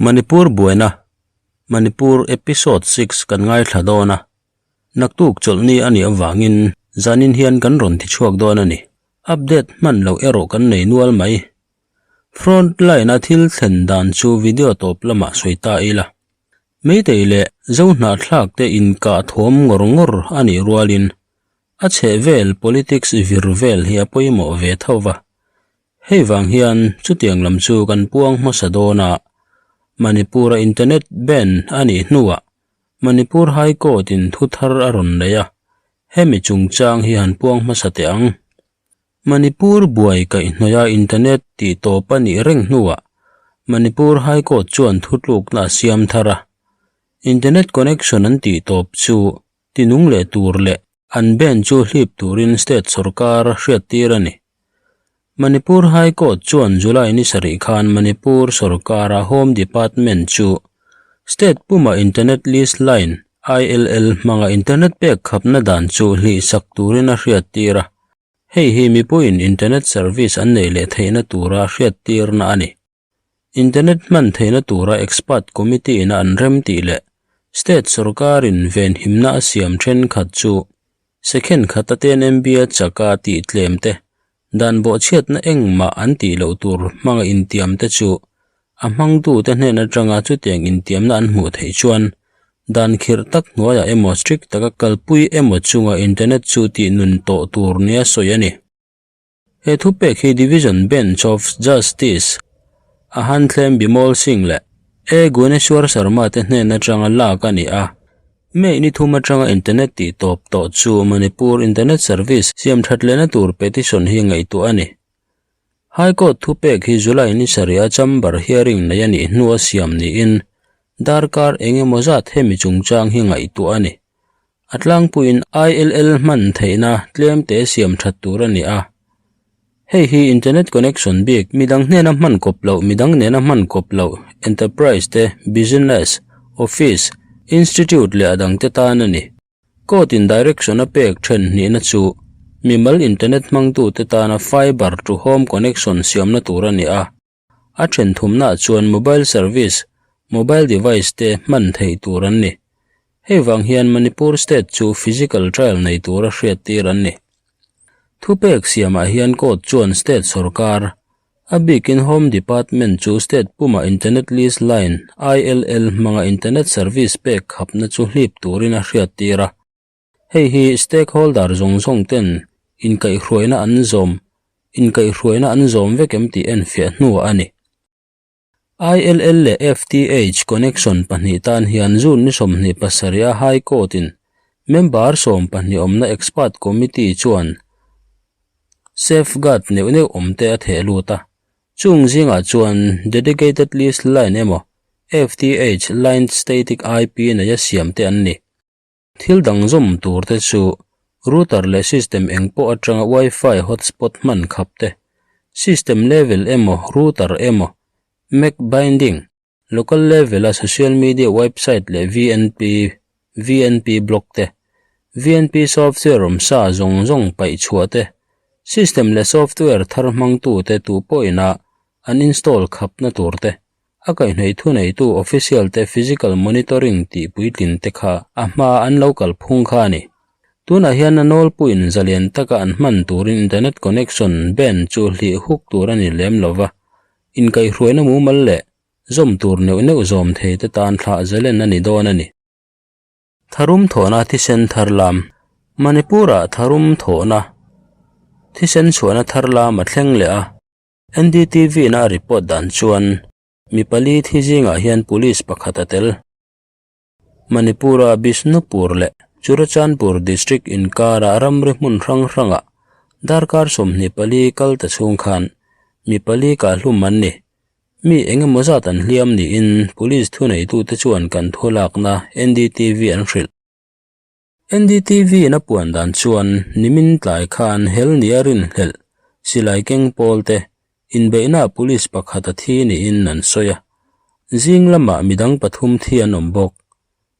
Manipur buaina, Manipur Episode 6 kan ngaithla dawn a, naktuk chawlhni a nih avangin zanin hian kan rawn ti chhuak dawn a ni. Update hman loh erawh kan nei nual mai. Front line a thil thlen dan chu video tawp lamah sawi ta ila. Meitei leh Zohnahthlak te inkah thawm ngawr ngawr a nih rualin a chhehvel politics vir vel hi a pawimawh ve tho va. Hei vang hian chutiang lam chu kan puang hmasa dawn a, Manipur-a internet ban a nih hnuah Manipur High Court-in thu thar a rawn nei a, hemi chungchang hi han puang hmasa teh ang. Manipur buai kaihhnawih a internet tih tawp a nih reng hnuah Manipur High Court chuan thutlukna a siam thar a, internet connection an tih tawp chu tinung leh tur leh an ban chu hlip turin state sorkar hriattir a ni. Manipur High Court chuan July ni sarih khan Manipur sorkara Home Department chu state puma Internet Lease Line, ILL, hmanga internet pek khapna dan chu hlihsak turin a hriattir a, hei hi mipuiin internet service an neih leh theihna tura hriattirna a ni. Internet hman theihna tura expert committee ina an rem tih leh state sorkarin venhimna a siam thenkhat chu second khata ten MB a chaka tih tlem te, dan bawhchhiatna engmah an tih loh tur hmanga intiam te chu a hmangtute hnen atanga chutiang intiamna an hmuh theih chuan dan khirh tak hnuaiah emaw strict taka kalpui emaw chunga internet chu tih nun tawh tur nia sawi a ni. He thupek hi Division Bench of Justice a Hanthlem Bimol Singh leh A. Guneshwar Sharma te hnen atanga lak a ni a. May ni thum atanga internet tih tawp tawh chu Manipur Internet Service siam that lehna tur petition hi ngaihtuah a ni. High Court thupek hi July ni sarih a chamber hearing nei a nih hnua siam niin darkar engemaw zat hemi chungchang hi ngaihtuah a ni. A tlangpuiin ILL hman theihna tlemte siam that tur a ni a. Hei hi internet connection bik midang hnena hman kawp loh midang nena hman kawp loh enterprise te, business, office, institute leh a dangte tan a ni. Court in direction a pek then hnihna chu mimal internet hmangtute tana fiber to home connection siamna tur a ni a. A then thumnaah chuan mobile service, mobile device te hman theih tur an ni. Hei vang hian Manipur state chu physical trial nei tura hriattir an ni. Thupek siamah hian court chuan state sorkar, a bikin Home Department chu state pumah Internet Lease Line, ILL, hmanga internet service pek khapna chu hlip turin a hriattir a. Hei hi stakeholder zawng zawng ten inkaihhruaina an zawm inkaihhruaina an zawm vek em tih enfiah hnuah a ni. ILL leh FTH connection pahnih tan hian June ni 27 a High Court in member 12 awmna expert committee chuan safeguard neuh neuh awm te a theh lut a. Chung zingah chuan dedicated lease line emaw FTH line static IP neia siam te an ni. Thil dang zawm tur te chu router leh system eng pawh atanga Wi-Fi hotspot hman khap te, system level emaw router emaw Mac binding, local level a social media website leh VNP VNP block te, VNP software awmsa zawng zawng paih chhuah te, system leh software thar hmangtu te tupawhin a an install khapna tur te. A kaihhnawih thuneitu official te physical monitoring tih puitlin te kha a hma an lo kal phung kha a ni. Tunah hian a nawlpuiin zalian taka an hman turin internet connection ban chu hlih huk tur a ni lem lo va, inkaihhruaina mumal leh zawm tur neuh neuh zawm thei te tan thlah zalen a ni dawn a ni. Tharum thawhna thisen thar lam Manipur-ah tharum thawhna thisen chhuahna thar lam a thleng leh a. NDTV-na a report dan chuan mi pali thi zingah hian police pakhat a tel. Manipur-a Bishnupur leh Churachandpur district inkara ramri hmun hrang hrangah darkar 24 kal ta chhung khan mi pali kahhlum an ni. Mi eng emaw zat an hliam niin police thuneitute chuan kan thulakna NDTV an hrilh. NDTV-in a puan dan chuan nimin tlai khan hel nia rinhlelh silai keng pawl te inbeihnaah police pakhat a thi niin an sawi a. Zing lamah midang pathum thi an awm bawk.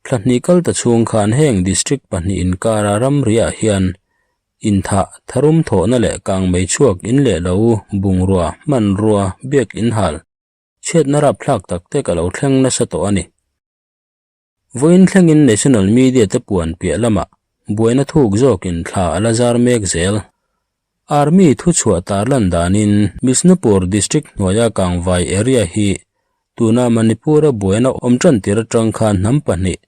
Thla hnih kal ta chhung khan heng district pahnih inkara ramriah hian inthah, tharum thawhna leh kangmei chhuak in leh lo, bungrua, hmanrua, biak inhal. Chhiatna rapthlak tak tek a lo thleng nasa tawh a ni. Vawiin thlengin national media te puan piah lamah buaina thuk zawkin thla a la zar mek zel. Army thuchhuah tarlan danin Bishnupur district hnuaia Kangvai area hi tuna Manipur-a buaina awm tan tir atang khan hnam pahnih,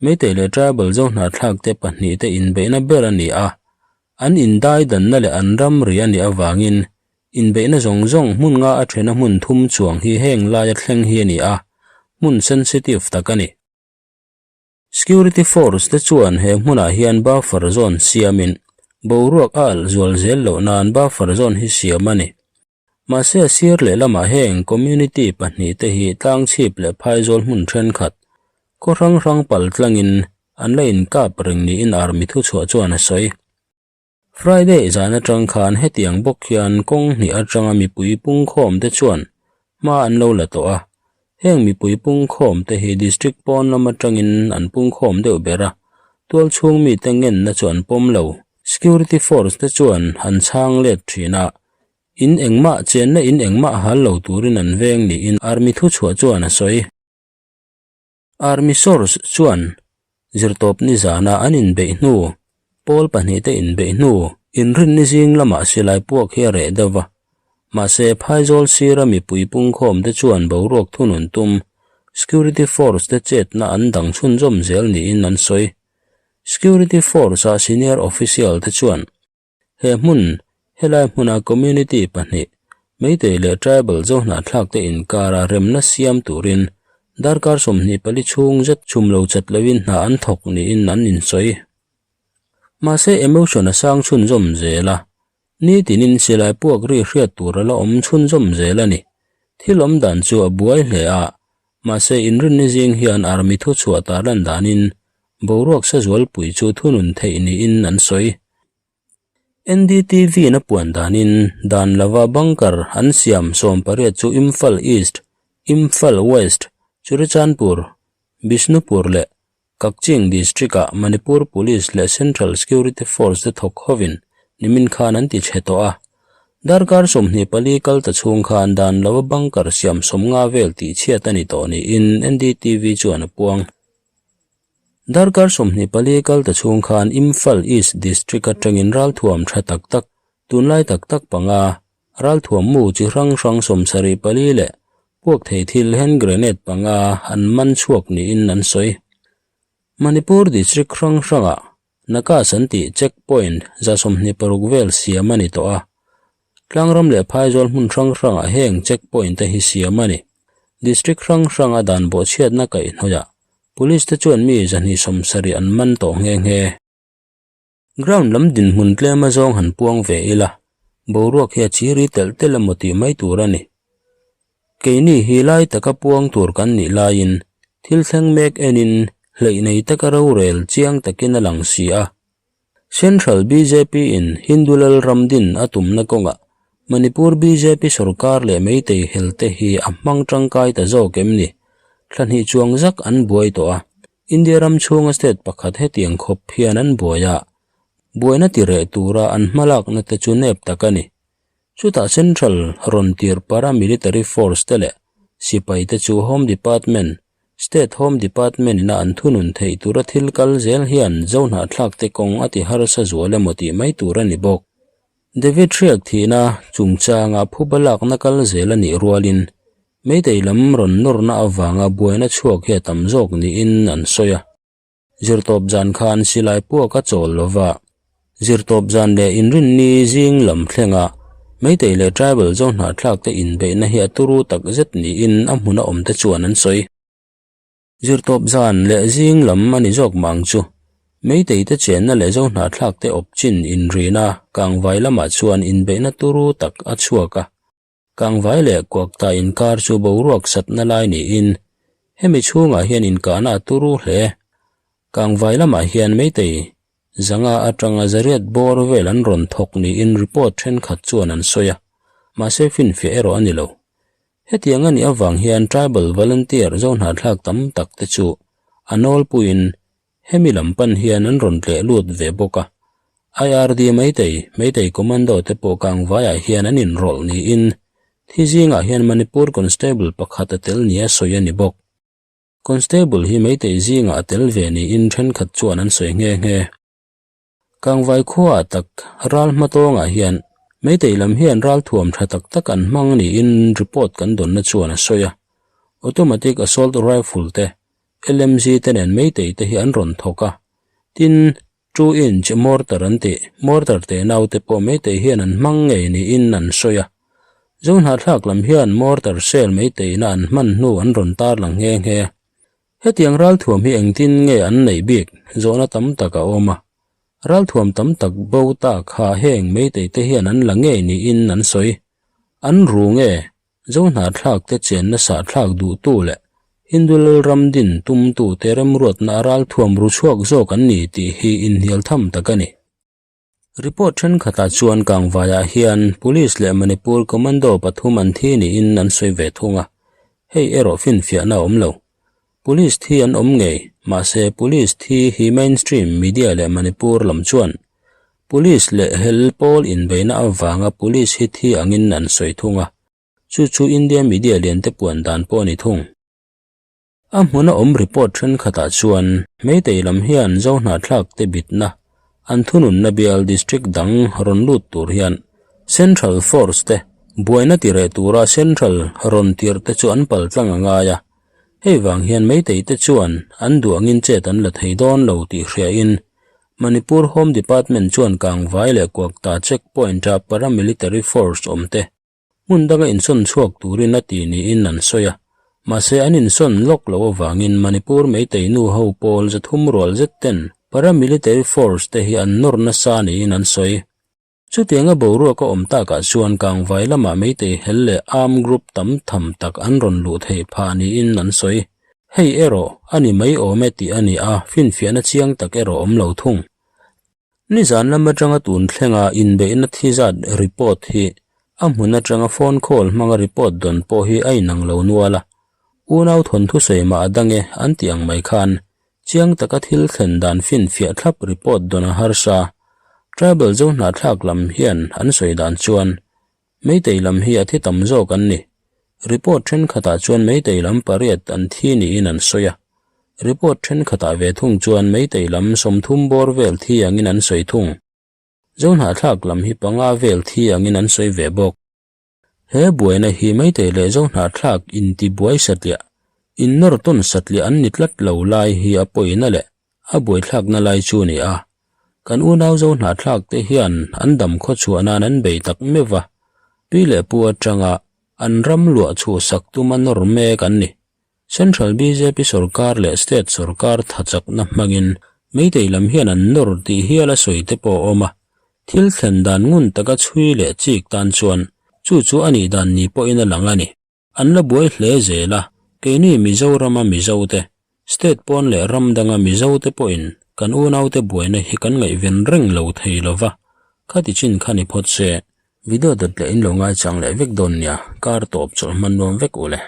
Meitei leh tribal zohnahthlak te pahnihte inbeihna ber a ni a, an indai danna leh an ramri a nih avangin Inbeihna zawng zawng hmun nga a thena hmun thum chuang hi heng laia thleng hi a ni a, hmun sensitive tak a ni. Security force te chuan he hmunah hian buffer zone siamin boruak a alh zual zel loh nan buffer zone hi siam a ni. Mahse a sir lehlamah heng community pahnihte hi tlangchhip leh phaizawl hmun thenkhat khaw hrang hrang pal tlangin an la inkap reng niin army thuchhuah chuan a sawi. Friday zan atang khan hetiang bawk hian kawng hnih atanga mipui pungkhawm te chuan hma an lo la tawh a, heng mipui pungkhawm te hi district pawn lam atangin an pungkhawm deuh ber a, tualchhung mite ngenna chu an pawm lo. Security force te chuan an chhang let thin a, in engmah chenna in engmah hal lo turin an veng niin army thuchhuah chuan a sawi. Army source chuan zirtawp nizana an inbeih hnu, pawl pahnihte inbeih hnu, inrinni zing lamah silai puak hi a reh deuh va. Mahse, Phaizawl sira mipui pungkhawmte chuan boruak thunun tum, security force te chetna an dang chhunzawm zel niin an sawi. Security force-a senior official te chuan He hmun, helai hmuna community pahnih, Meitei leh tribal zohnahthlakte inkara remna siam turin darkar 24 chhung zet chhum lo chat loin hna an thawk niin an insawi. Mahse emotion a sang chhunzawm zel a, nitinin silai puak ri hriat tur a la awm chhunzawm zel a ni. Thil awm dan chu a buai hle a, mahse inrinni zing hian army thuchhuah tarlan danin Boruak sazualpui chu thunun theih niin an sawi. NDTV-in a puan danin dan lova bunker an siam 18 chu Imphal East, Imphal West, Churachandpur, Bishnupur leh Kakching district-ah Manipur Police leh Central Security Force te thawk hovin nimin khan an ti chhe tawh a. Darkar 24 kal ta chhung khan dan lova bunker siam 50 vel tihchhiat a ni tawh niin NDTV chuan a puang. Darkar 24 kal ta chhung khan Imphal East District atangin ralthuam tha tak tak, tunlai tak tak panga, ralthuam mu chi hrang hrang 74 leh puak thei thil hand grenade panga an man chhuak niin an sawi. Manipur District hrang hrangah Nakas an tih check point 26 vel siam a ni tawh a. Tlangram leh phaizawl hmun hrang hrangah heng check point te hi siam a ni. District hrang hranga dan bawhchhiatna kaihhnawihah Police te chuan mi 270 an man tawh nghe nghe. Ground lam dinhmun tlem a zawng han puang ve ila, boruak hi a chiri telh telh emaw tih mai tur a ni. Keini hi lai taka puang tur kan nih laiin thil thleng mek enin hleih nei taka rorel chiang takin a lang si a. Central bjp in Hindu lal ram din a tumna kawngah Manipur bjp sorkar leh Meitei helte hi a hmang tangkai ta zawk em ni? Thla hnih chuang zak an buai tawh a, India ram chhunga state pakhat hetiang khawp hian an buai a, buaina ti reh tura an hmalakna te chu nep tak a ni. Chutah Central rawn tir paramilitary force te leh sipai te chu Home Department, State Home Department ina an thunun theih tura thil kal zel hian zohnahthlak te kawng a ti harsa zual emaw tih mai tur a ni bawk. David Hriak thihna chungchanga phuba lakna kal zel a nih rualin Meitei lam rawn nawrna avanga buaina chhuak hi a tam zawk niin an sawi a. Zirtawp zan khan silai puak a chawl lo va, zirtawp zan leh inrinni zing lam thlenga Meitei leh tribal zohnahthlak te inbeihna hi a turu tak zet niin a hmuna awmte chuan an sawi. Zirtawp zan leh zing lam a ni zawk mah ang chu. Meitei te chenna leh zohnahthlak te awp chin inrina kangvai lamah chuan inbeihna turu tak a chhuak a. Kangvai leh Kuakta inkar chu boruak satna lai niin hemi chhungah hian inkahna a turu hle. Kangvai lamah hian Meitei zanga atanga zariat bawr vel an rawn thawk niin report thenkhat chuan an sawi a, mahse finfiah erawh a ni lo. Hetiang a nih avang hian tribal volunteer zohnahthlak tam tak te chu a nawlpuiin Hemi lam pan hian an rawn tleh lut ve bawk a, IRD Meitei, Meitei Commando te pawh kangvaiah hian an inrawlh niin. Thi zingah hian Manipur Constable pakhat a tel nia sawi a ni bawk. Constable hi Meitei zingah a tel ve niin thenkhat chuan an sawi nghe nghe. Kangvai khuaah tak ral hmatawngah hian Meitei lam hian ralthuam tha tak tak an hmang niin report kan dawnna chuan a sawi a. Automatic Assault Rifle te, LMG te nen Meitei te hi an rawn thawk a. Tin, Two inch mortar an tih, mortar teh naute pawh Meitei hian an hmang ngei niin an sawi a. Zohnahthlak lam hian mortar shell Meiteina an hman hnu an rawn tarlang nghe nghe. Hetiang ralthuam hi engtin nge an neih bik zawhna tam tak a awm a. Ralthuam tam tak bo ta kha heng Meitei te hian an la ngei niin an sawi. An ru nge Zohnahthlak te chenna sahthlak duhtu leh Hindu Lalram din tumtu te remruatna a ralthuam ru chhuak zawk an ni tih hi inhnial tham tak a ni. Report thenkhatah chuan Kangvaiah hian Police leh Manipur Commando pathum an thi niin an sawi ve thung a, hei erawh finfiahna a awm lo. Police thi an awm ngei, mahse Police thi hi mainstream media leh Manipur lam chuan Police leh hel pawl inbeihna avanga Police hi thi angin an sawi thung a, chu chu India media liante puan dan pawh a ni thung. A hmuna awm report thenkhatah chuan Meitei lam hian Zohnahthlak te bitna an thununna bial district dang rawn lut tur hian Central Force te buaina ti reh tura Central rawn tirh te chu an pal tlang a ngai a, hei vang hian Meitei te chuan an duh angin chet an la thei dawn lo tih hriain Manipur Home Department chuan Kangvai leh Kuakta check point-a paramilitary force awm te Hmun danga insawn chhuak turin a ti niin an sawi a, mahse an insawn lawk loh avangin Manipur Meitei nu ho pawl zathum rual zet ten paramilitary force te hi an nawr nasa niin an sawi. Chutianga boruak a awm takah chuan Kangvai lamah Meitei hel leh arm group tam tham tak an rawn luh theih phah niin an sawi. Hei erawh a ni mai awm e tih a ni a, finfiahna chiang tak erawh awm lo thung. Nizan lam atanga tun thlenga inbeihna thi zat report hi a hmun atanga phone call hmanga report dawn pawh hi a inang lo nual a, unau thawnthu sawi mah a dang e an tih ang mai khan chiang taka thil thlen dan finfiah thlap report dawn a harsa. Tribal Zohnahthlak lam hian an sawi dan chuan Meitei lam hi a thi tam zawk an ni. Report thenkhatah chuan Meitei lam pariat an thi niin an sawi a. Report thenkhatah ve thung chuan Meitei lam 30 bawr vel thi angin an sawi thung. Zohnahthlak lam hi panga vel thi angin an sawi ve bawk. He buaina hi Meitei leh Zohnahthlak intibuai satliah, innawr tawn satliah an ni tlat lo lai hi a pawina leh a buaithlakna lai chu a ni a, kan unau zo hnahthlak te hian an dam khaw chhuah nan an bei tak meuh va, pi leh pu atanga an ram luah chhuhsak tuma nawr mek an ni. Central bjp sorkar leh state sorkar thachakna hmangin Meitei lam hian an nawr tih hial a sawi te pawh a awm a, thil thlen dan ngun taka chhui leh chik tan chuan chu chu a nih dan ni pawhin a lang a ni. An la buai hle zel a, keini Mizorama Mizote, state pawn leh ram danga Mizote pawhin kan unaute buaina hi kan ngaihven reng lo thei lo va, khati chin kha ni phawt se. Video dawt leh in lo ngaichang leh vek dawn nia, kar tawp chawlh hman nuam vek u le.